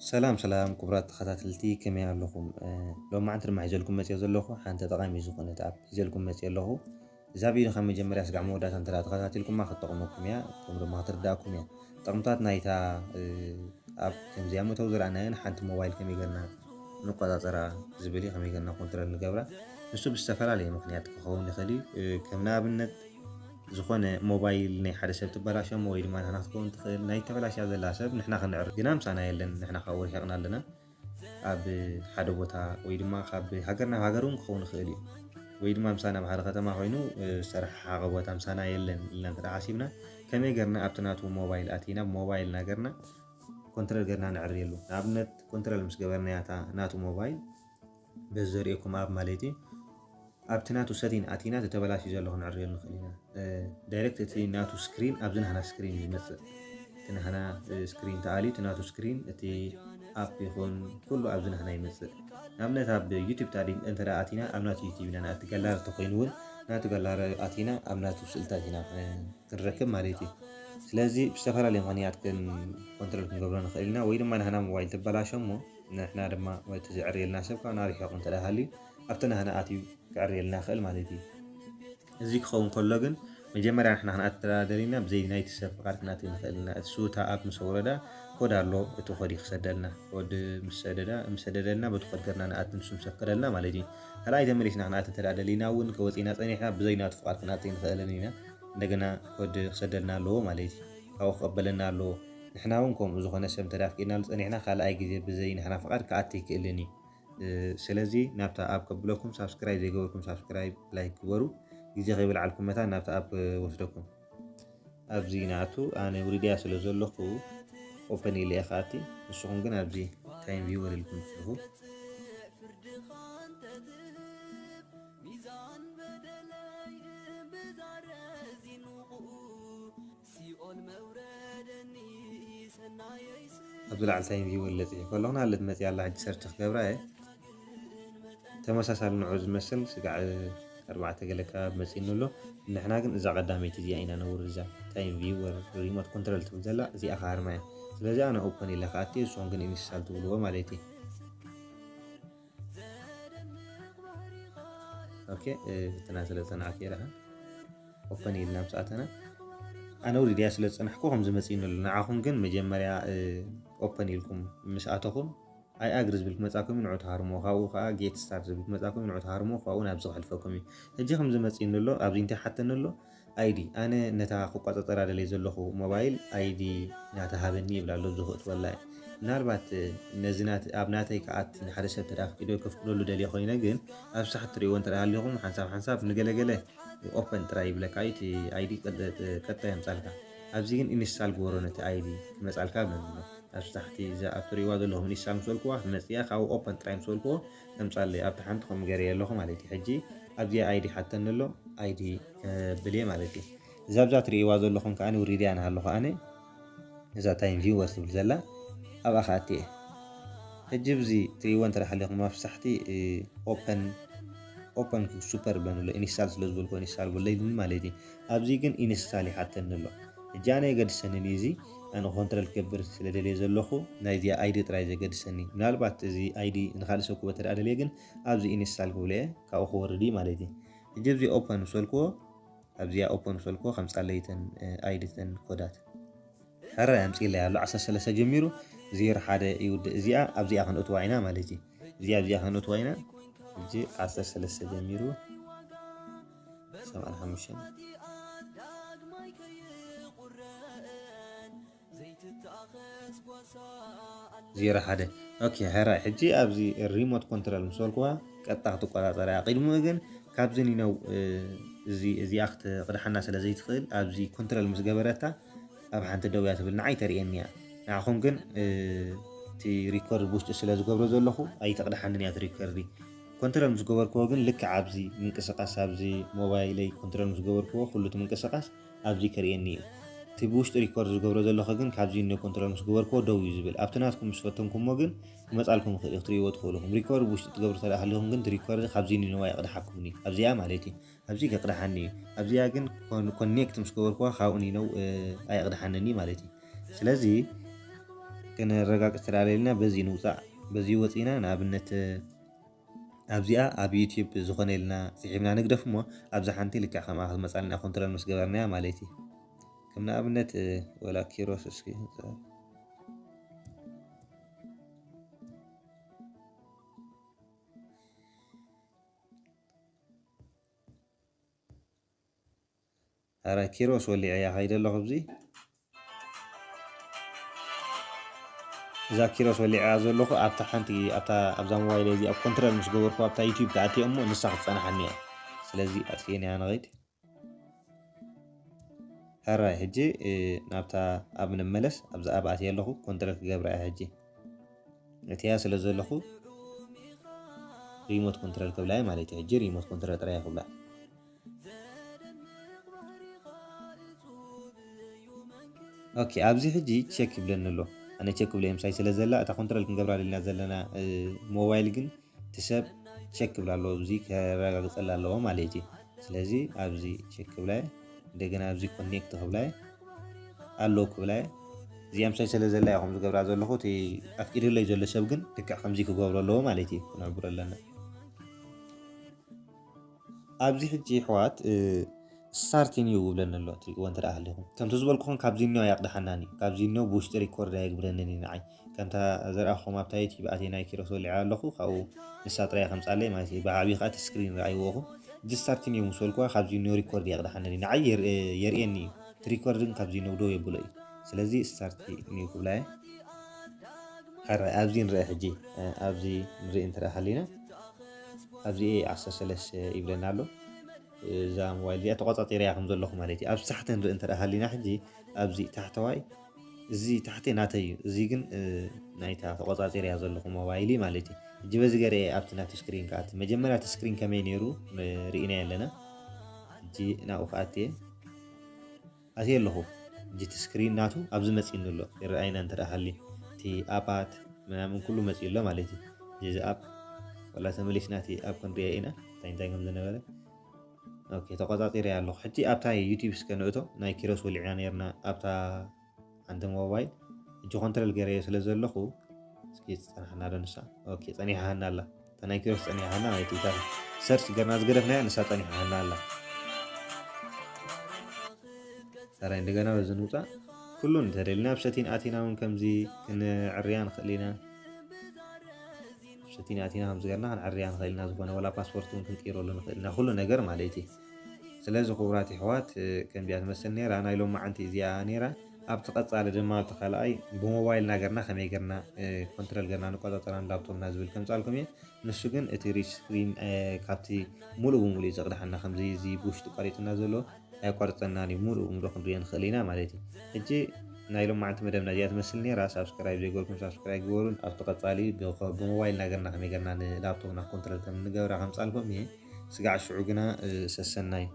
ሰላም ሰላም ክቡራት ተኸታተልቲ፣ ከመይ ኣለኹም? እ፣ ሎማዓንቲ ድማ ሒዘልኩም መፅኦ ዘለኹ ሓንቲ ጠቓሚ ዝኾነት ኣፕ ሒዘልኩም መፅኦ ኣለኹ። እዛ ቪድዮ ካብ መጀመርያ ስጋዕ መወዳእታ እንተ ተኸታቲልኩማ ክትጠቕመኩም እያ፣ ከም ድማ ክትርዳእኩም እያ። ጥቕምታት ናይታ፣ እ፣ ኣፕ ከምዚኣ መእተዊ ዝረኣናዮን ሓንቲ ሞባይል ከመይ ጌርና ንቆጻጸራ ዝብል እዩ፣ ከመይ ጌርና ኮንትሮል ንገብራ። ንሱ ብዝተፈላለየ ምኽንያት ክኸውን ይኽእል እዩ። እ፣ ከም ንኣብነት ዝኾነ ሞባይል ናይ ሓደ ሰብ ትበላሸሞ ወይ ድማ ንሕና ክትከውን ትኽእል። ናይ ተበላሽያ ዘላ ሰብ ንሕና ክንዕር ግና ምሳና የለን፣ ንሕና ካብኡ ርሒቕና ኣለና። ኣብ ሓደ ቦታ ወይ ድማ ካብ ሃገር ናብ ሃገር እውን ክኸውን ይኽእል እዩ። ወይ ድማ ምሳና ኣብ ሓደ ከተማ ኮይኑ፣ እ፣ ዝተረሓሓቐ ቦታ ምሳና የለን ኢልና እንተ ደኣ ሓሲብና፣ ከመይ ጌርና ኣብቲ ናቱ ሞባይል ኣቲና ብሞባይልና ጌርና ኮንትሮል ጌርና ነዕርየሉ? ንኣብነት ኮንትሮል ምስ ገበርናያ እታ ናቱ ሞባይል በዚ ዘርእየኩም ኣፕ ማለት እዩ። ኣብቲ ናቱ ሰቲን ኣቲና እቲ ተበላሽዩ ዘሎ ክንዕርዮ ንኽእል ኢና። እ፣ ዳይሬክት እቲ ናቱ ስክሪን ኣብዚ ናህና ስክሪን እዩ ዝመጽእ። እቲ ናህና፣ እ፣ ስክሪን ተኣልዩ እቲ ናቱ ስክሪን፣ እቲ ኣፕ ይኹን ኩሉ ኣብዚ ናህና ይመጽእ። ንኣብነት ኣብ ዩቲዩብ ታዲ እንተ ደኣ ኣቲና ኣብ ናቱ ዩቲዩብ ኢና ንኣቲ፣ ጋላሪ ተኾይኑ እውን ናቱ ጋላሪ ኣቲና ኣብ ናቱ ስእልታት ኢና፣ እ፣ ክንረክብ ማለት እዩ። ስለዚ ብዝተፈላለየ ምኽንያት ክን-፣ ኮንትሮል ክንገብሮ ንኽእል ኢና፣ ወይ ድማ ናህና ሞባይል ትበላሾ እሞ ንሕና ድማ እቲ ዝዕርየልና ሰብ ካብ ናርሒቑ እንተ ደኣ ሃልዩ ኣብቲ ናህና ኣትዩ ክዕርየልና ይኽእል ማለት እዩ። እዚ ክኸውን ከሎ ግን መጀመርያ ንሕና ክንኣቲ እንተ ደኣ ደሊና ብዘይ ናይቲ ሰብ ፍቓድ ክንኣቲ ንኽእል ኢና። እቲ ስውታ ኣፕ ምስ ኣውረዳ ኮድ ኣሎ፣ እቲ ኮድ እዩ ክሰደልና። ኮድ ምስ ሰደዳ፣ ምስ ሰደደልና በቲ ኮድ ገርና ንኣቲ ንሱ ምስ ኣፍቀደልና ማለት እዩ። ካልኣይ ተመሊስና ክንኣቲ እንተ ደኣ ደሊና እውን ከወፂና ጸኒሕና ብዘይ ናቱ ፍቓድ ክንኣቲ ንኽእልን ኢና። እንደገና ኮድ ክሰደልና ኣለዎ ማለት እዩ። ካብኡ ክቐበለና ኣለዎ። ንሕና እውን ከምኡ ዝኾነ ሰብ እንተ ደኣ ኣፍቂድናሉ ጸኒሕና ካልኣይ ግዜ ብዘይ ንሕና ፍቓድ ክኣቲ ኣይክእልን እዩ። እ፣ ስለዚ ናብታ ኣፕ ከብለኩም ሳብስክራይብ ዘይገበርኩም ሳብስክራይብ፣ ላይክ ግበሩ። ግዜ ከይበልዓልኩም መታን ናብታ ኣፕ ወስደኩም። ኣብዚ ንኣቱ ኣነ ውሪድያ ስለ ዘለኹ ኦፐን ኢለ እየ ክኣቲ። ንስኹም ግን ኣብዚ ታይም ቪወር ኢልኩም ትጽሕፉ። ኣብዚ ላዕሊ ታይም ቪወር ኢለ ጽሒፈ ኣለኹ። ናለት መጽያ ኣላ፣ ሕጂ ሰርች ክገብራ እየ። ተመሳሳሊ ንዑ ዝመስል ስጋዕ ኣርባዕተ ገለ ከባቢ መጺእኒ ኣሎ። ንሕና ግን እዛ ቀዳመይቲ እዚኣ ኢና ነውርድ፣ እዛ ታይም ቪወር ሪሞት ኮንትሮል ትብል ዘላ እዚኣ ክኣርማ እያ። ስለዚ ኣነ ኦፐን ኢለ ክኣቲ፣ ንስኹም ግን ኢንስታል ትብልዎ ማለት እዩ። ኦኬ፣ እ፣ ፈተና ስለ ዝጸናዕኩ እየ ደኣ ኦፐን ኢልና ምስ ኣተና፣ ኣነ ውሪድያ ስለ ዝጸናሕኩ ከምዚ መጺእኒ ኣሎ። ንዓኹም ግን መጀመርያ፣ እ፣ ኦፐን ኢልኩም ምስ ኣተኹም፣ ኣይ ኣግሪ ዝብል ክመጻኩም እዩ፣ ንዑ ትሃርምዎ። ካብኡ ከኣ ጌት ስታርት ዝብል ክመጻኩም እዩ፣ ንዑ ትሃርምዎ። ካብኡ ናብዚ ክሕልፈኩም እዩ። ሕጂ ከምዚ መጺእኒ ኣሎ፣ ኣብዚ እንታይ ሓተኒ ኣሎ? ኣይዲ። ኣነ ነታ ክቆጻጸራ ደልየ ዘለኹ ሞባይል ኣይዲ ናታ ሃበኒ ይብል ኣሎ፣ ኣብዚ ክእትወላ እየ። ምናልባት ነዚ ናት-፣ ኣብ ናተይ ክኣቲ ንሓደ ሰብ ተደኣ ኣፍቂዶ ከፍቅደሉ ደልየ ኮይነ፣ ግን ኣብዚ ታሕቲ ትርእይዎ እንተ ደኣ ሃሊኹም፣ ሓንሳብ ሓንሳብ ንገለገለ ኦፐን ጥራይ ይብለካ፣ እቲ ኣይዲ ቀጥ-፣ ቀጥታ የምጻልካ። ኣብዚ ግን ኢንስታል ግበሮ ነቲ ኣይዲ ክመጻልካ ይብለኒ ኣሎ። ኣብዚ ታሕቲ እዛ ኣብ ትርእይዋ ዘለኹም ኢንስታል ምስ በልክዋ ትመጽእ እያ፣ ካብኡ ኦፐን ጥራይ ምስ በልክዎ ተምጻለይ። ኣብቲ ሓንቲ ከምኡ ገይረዮ ኣለኹ ማለት እዩ። ሕጂ ኣብዚኣ ኣይዲ ሓተኒ ኣሎ፣ ኣይዲ ከብል እየ ማለት እዩ። እዛ ኣብዛ ትርእይዋ ዘለኹም ከኣ ውሪድያ ንሃለኹ ኣነ፣ እዛ ታይም ቪወር ትብል ዘላ ኣብኣ ክኣቲ እየ። ሕጂ ኣብዚ ትርእይዎ እንተ ደኣ ሃሊኹም ኣብዚ ታሕቲ፣ እ፣ ኦፐን፣ ኦፐን ሱፐር ይብለኒ ኣሎ፣ ኢንስታል ስለ ዝበልኩ ኢንስታል በለይ ማለት እዩ። ኣብዚ ግን ኢንስታል ይሓተኒ ኣሎ። ሕጂ ኣነ የገድሰኒ እዩ እዚ፣ ኣነ ኮንትሮል ክገብር ስለ ደልየ ዘለኹ ናይዚኣ ኣይዲ ጥራይ ዘገድሰኒ። ምናልባት እዚ ኣይዲ ንኻልእ ሰብ ክህቦ እንተ ደኣ ደልየ ግን ኣብዚ ኢንስታል ክብሎ እየ፣ ካብኡ ክወርድ እዩ ማለት እዩ። ሕጂ ኣብዚ ኦፐን ምስ በልክዎ፣ ኣብዚኣ ኦፐን ምስ በልክዎ ከምጻለይ እተን፣ እ፣ ኣይዲ እተን ኮዳት። ሕራይ ኣምጺእለይ ኣሎ፣ ዓሰርተ ሰለስተ ጀሚሩ ዜሮ ሓደ ይውድእ። እዚኣ ኣብዚኣ ክንእትዋ ኢና ማለት እዩ። እዚኣ ኣብዚኣ ክንእትዋ ኢና። ሕጂ ዓሰርተ ሰለስተ ጀሚሩ ሰብዓን ሓሙሽተን። ዜሮ ሓደ። ኦኬ፣ ሕራይ ሕጂ ኣብዚ ሪሞት ኮንትሮል ምስ በልክዋ ቀጥታ ክትቆጻጸራ እያ። ቅድሚኡ ግን ካብዚ ኒነው፣ እ፣ እዚ፣ እዚኣ ክትቕድሓና ስለ ዘይትኽእል ኣብዚ ኮንትሮል ምስ ገበረታ ኣብ ሓንቲ ደው እያ ትብል፣ ንዓይ ተርእየኒ እያ። ንዓኹም ግን፣ እ፣ እቲ ሪኮርድ ብውሽጢ ስለ ዝገብሮ ዘለኹ ኣይተቕድሓንን እያ እቲ ሪኮርድ። ኮንትሮል ምስ ገበርክዎ ግን ልክዕ ኣብዚ ምንቅስቓስ፣ ኣብዚ ሞባይለይ ኮንትሮል ምስ ገበርክዎ ኩሉ እቲ ምንቅስቓስ ኣብዚ ከርእየኒ እዩ። እቲ ብውሽጢ ሪኮርድ ዝገብሮ ዘለኹ ግን ካብዚ ኒዮ ኮንትሮል ምስ ገበርክዎ ደው እዩ ዝብል። ኣብቲ ናትኩም ምስ ፈተንኩሞ ግን ክመጻልኩም ይኽእል እዩ፣ ክትርእይዎ ትኽእሉ ኢኹም። ሪኮርድ ብውሽጢ ትገብሩ እንተ ደኣ ሃሊኹም ግን እቲ ሪኮርድ ካብዚ ኒዮ ኣይቕድሓኩምን እዩ። ኣብዚኣ ማለት እዩ። ኣብዚ ከቕድሓኒ እዩ። ኣብዚኣ ግን ኮን-፣ ኮኔክት ምስ ገበርክዋ ካብኡ ኒነው፣ እ፣ ኣየቕድሓንን እዩ ማለት እዩ። ስለዚ ክነረጋግፅ ተዳለልና በዚ ንውፃእ። በዚ ወፂና ንኣብነት ኣብዚኣ ኣብ ዩቲዩብ ዝኾነ ኢልና ፅሒፍና ንግደፍ እሞ፣ ኣብዛ ሓንቲ ልክዕ ከምኣ ክትመፃልና ኮንትሮል ምስ ገበርናያ ማለት እዩ። ከም ንኣብነት ወላ ኪሮስ እስኪ ኣረ ኪሮስ ወሊዐያ ከይደ ኣለኹ ኣብዚ። እዛ ኪሮስ ወሊዐያ ዘለኹ ኣብታ ሓንቲ ኣብታ ኣብዛ ሞባይል እዚ ኣብ ኮንትሮል ምስ ገበርኩ ኣብታ ዩቲዩብ ክኣትየ እሞ ንሳ ክትፀናሓኒ እያ። ስለዚ ኣጥፍኤን እያ ንኸይድ። ሕራይ ሕጂ ናብታ ኣብ ንመለስ ኣብዛ ኣብ ኣትየ ኣለኹ ኮንትሮል ክገብራ እያ ሕጂ። እትያ ስለ ዘለኹ ሪሞት ኮንትሮል ክብላ እየ ማለት እዩ። ሕጂ ሪሞት ኮንትሮል ጥራይ ክብላ። ኦኬ ኣብዚ ሕጂ ቸክ ይብለኒ ኣሎ። ኣነ ቸክ ብለ ምሳይ ስለ ዘላ እታ ኮንትሮል ክንገብራ ደልና ዘለና ሞባይል ግን እቲ ሰብ ቸክ ክብላ ኣለዎ። እዚ ከረጋግፀላ ኣለዎ ማለት እዩ። ስለዚ ኣብዚ ቸክ ክብላ እየ። እንደገና ኣብዚ ኮኔክት ክብላ እየ። ኣለዎ ክብላ እየ። እዚኣ ምሳይ ስለ ዘላ እየ ከምዚ ገብራ ዘለኹ። እቲ ኣፍቂድለይ ዘሎ ሰብ ግን ልክዕ ከምዚ ክገብሮ ኣለዎ ማለት እዩ። ክነብሮ ኣለና። ኣብዚ ሕጂ ኣሕዋት ስታርት ኒው ይብለኒ ኣሎ። ትሪእዎ እንተ ደኣ ሃሊኹም ከምቲ ዝበልኩኹም ካብዚ ኒው ኣየቕድሓናን እዩ። ካብዚ ኒው ብውሽጢ ሪኮርድ ኣየግብረንን እዩ ንዓይ። ከምታ ዘርኣኹም ኣብታ ዩቲዩብ ኣትየ ናይ ኪሮስ ወሊዐ ኣለኹ ካብኡ ንሳ ጥራይ ከምፃለይ ማለት እዩ። ብዓብዪ ከዓ እቲ ስክሪን ረኣይዎ ኢኹም። እዚ ስታርት ኒው ምስ በልኩዋ ካብዚ ኒው ሪኮርድ የቕድሓንን እዩ። ንዓይ የር- የርእየኒ እዩ። እቲ ሪኮርድ ግን ካብዚ ኒው ደው የብሎ እዩ። ስለዚ ስታርት ኒው ክብላ እየ። ሕራይ ኣብዚ ንርአ ሕጂ ኣብዚ ንርኢ እንተ ደኣ ሃሊና ኣብዚ ዓሰርተ ሰለስተ ይብለና ኣሎ። እዛ ሞባይል እዚኣ ተቆፃፂረያ ከም ዘለኹ ማለት እዩ። ኣብዚ ታሕቲ ንርኢ እንተ ደኣ ሃሊና ሕጂ ኣብዚ ታሕተዋይ እዚ ታሕቲ ናተይ እዩ። እዚ ግን ናይታ ተቆፃፂረያ ዘለኹ ሞባይል እዩ ማለት እዩ። ሕጂ በዚ ገይረ እየ ኣብቲ ናቱ ስክሪን ክኣቲ። መጀመርያ እቲ ስክሪን ከመይ ነይሩ ርኢናዮ ኣለና። ሕጂ ናብኡ ክኣቲ እየ። ኣትየ ኣለኹ። ሕጂ እቲ ስክሪን ናቱ ኣብዚ መፂኡኒ ኣሎ። ይረኣይና እንተ ደኣ ሃልዩ እቲ ኣፓት ምናምን ኩሉ መፂኡ ኣሎ ማለት እዩ። እዚ ኣፕ ዋላ ተመሊስና እቲ ኣፕ ክንሪኦ ኢና እንታይ እንታይ ከም ዝነበረ። ኦኬ ተቆፃፂረያ ኣለኹ። ሕጂ ኣብታ ዩቲዩብ እስከ ንእቶ። ናይ ኪሮስ ወሊዕና ነርና ኣብታ ሓንቲ ሞባይል። ሕጂ ኮንትሮል ገይረዮ ስለ ዘለኹ እስኪ ትፀናሕና ዶ ንሳ? ኦኬ ፀኒሓሃና ኣላ። እታ ናይ ኪሮስ ፀኒሓሃና ማለት እዩ። እታ ሰርች ገርና ዝገደፍናያ ንሳ ፀኒሓሃና ኣላ። ሰራይ እንደገና በዚ ንውፃእ። ኩሉ እንተደሊና ኣብ ሰቲን ኣቲና እውን ከምዚ ክንዕርያ ንኽእል ኢና። ኣብ ሰቲን ኣቲና ከምዚ ገርና ክንዕርያ ንኽእል ኢና። ዝኾነ ዋላ ፓስፖርት እውን ክንቅይረሉ ንኽእል ኢና። ኩሉ ነገር ማለት እዩ። ስለዚ ክቡራት ኣሕዋት ከምዚኣ ትመስል ነይራ ናይ ሎማዓንቲ እዚኣ ነይራ። ኣብቲ ቀፃሊ ድማ ኣብቲ ካልኣይ ብሞባይልና ገርና ከመይ ገርና ኮንትሮል ገርና ንቆፃፀራ ንላፕቶፕና ዝብል ከምፃልኩም እየ። ንሱ ግን እቲ ሪች ስክሪን ካብቲ ሙሉእ ብሙሉእ እዩ ዘቕድሓና። ከምዚ እዚ ብውሽጢ ቆሪፅና ዘሎ ኣይቋርፀናን እዩ። ሙሉእ ብሙሉእ ክንሪኦ ንኽእል ኢና ማለት እዩ። ሕጂ ናይ ሎማዓንቲ መደብና እዚኣ ትመስል ነይራ። ሳብስክራይብ ዘይገርኩም ሳብስክራይብ ግበሩን ኣብቲ ቀፃሊ ብሞባይልና ገርና ከመይ ገርና ንላፕቶፕና ኮንትሮል ከም ንገብራ ከምፃልኩም እየ። ስጋዕ ሽዑ ግና ሰሰናይ